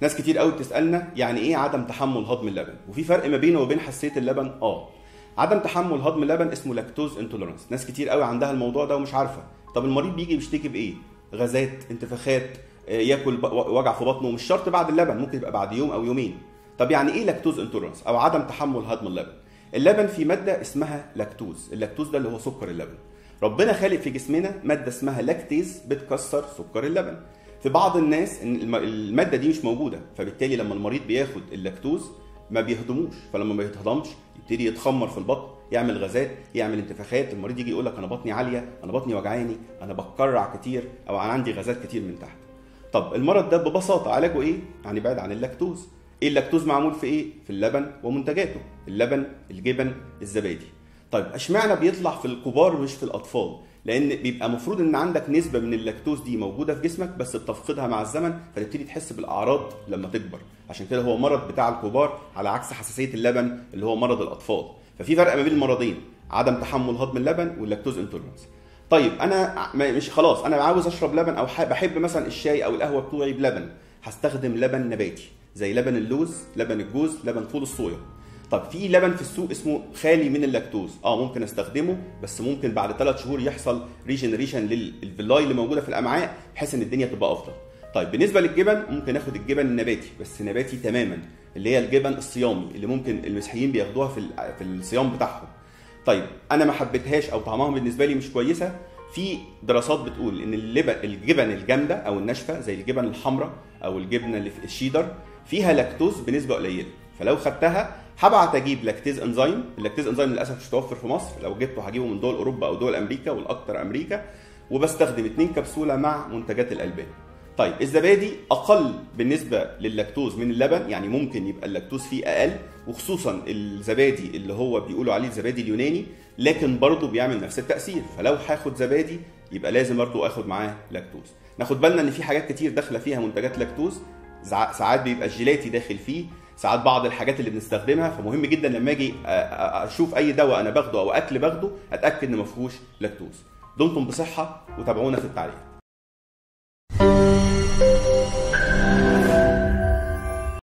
ناس كتير قوي بتسالنا يعني ايه عدم تحمل هضم اللبن، وفي فرق ما بينه وبين حساسية اللبن. عدم تحمل هضم اللبن اسمه lactose intolerance. ناس كتير قوي عندها الموضوع ده ومش عارفه. طب المريض بيجي بيشتكي بايه؟ غازات، انتفاخات، ياكل وجع في بطنه، مش شرط بعد اللبن، ممكن يبقى بعد يوم او يومين. طب يعني ايه lactose intolerance او عدم تحمل هضم اللبن؟ اللبن فيه مادة اسمها لاكتوز، اللاكتوز ده اللي هو سكر اللبن. ربنا خالق في جسمنا مادة اسمها lactase بتكسر سكر اللبن. في بعض الناس المادة دي مش موجودة، فبالتالي لما المريض بياخد اللاكتوز ما بيهضموش، فلما ما بيتهضمش يبتدي يتخمر في البطن، يعمل غازات، يعمل انتفاخات. المريض يجي يقول لك انا بطني عالية، انا بطني وجعاني، انا بتكرع كتير، او انا عندي غازات كتير من تحت. طب المرض ده ببساطة علاجه ايه؟ يعني بعد عن اللاكتوز. ايه اللاكتوز معمول في ايه؟ في اللبن ومنتجاته، اللبن، الجبن، الزبادي. طيب اشمعنى بيطلع في الكبار مش في الاطفال؟ لان بيبقى مفروض ان عندك نسبه من اللاكتوز دي موجودة في جسمك، بس بتفقدها مع الزمن، فتبتدي تحس بالاعراض لما تكبر. عشان كده هو مرض بتاع الكبار على عكس حساسية اللبن اللي هو مرض الاطفال. ففي فرق ما بين المرضين، عدم تحمل هضم اللبن وال lactose intolerance. طيب انا مش خلاص انا عاوز اشرب لبن، او بحب مثلا الشاي او القهوة بتوعي بلبن، هستخدم لبن نباتي زي لبن اللوز، لبن الجوز، لبن فول الصويا. طب في لبن في السوق اسمه خالي من اللاكتوز، ممكن استخدمه، بس ممكن بعد 3 شهور يحصل regeneration لل villi اللي موجودة في الامعاء، بحيث ان الدنيا تبقى افضل. طيب بالنسبة للجبن، ممكن اخد الجبن النباتي، بس نباتي تماما، اللي هي الجبن الصيامي اللي ممكن المسيحيين بياخدوها في الصيام بتاعهم. طيب انا ما حبيتهاش او طعمها بالنسبة لي مش كويسة. في دراسات بتقول ان الجبن الجامدة او الناشفه زي الجبن الحمراء او الجبنة اللي في الشيدر فيها لاكتوز بنسبة قليله، فلو خدتها هبعت اجيب lactase enzyme. ال lactase enzyme للاسف مش متوفر في مصر، لو جبته هجيبه من دول اوروبا او دول امريكا، والاكثر امريكا. وبستخدم 2 كبسولة مع منتجات الالبان. طيب الزبادي اقل بالنسبة لللاكتوز من اللبن، يعني ممكن يبقى اللاكتوز فيه اقل، وخصوصا الزبادي اللي هو بيقولوا عليه الزبادي اليوناني، لكن برضه بيعمل نفس التاثير. فلو هاخد زبادي يبقى لازم برضه اخد معاه لاكتوز. ناخد بالنا ان في حاجات كتير داخله فيها منتجات لاكتوز، ساعات بيبقى الجيلاتي داخل فيه، ساعات بعض الحاجات اللي بنستخدمها. فمهم جدا لما اجي اشوف اي دواء انا باخده او اكل باخده اتاكد ان ما فيهوش لاكتوز. دمتم بصحة وتابعونا في التعليق.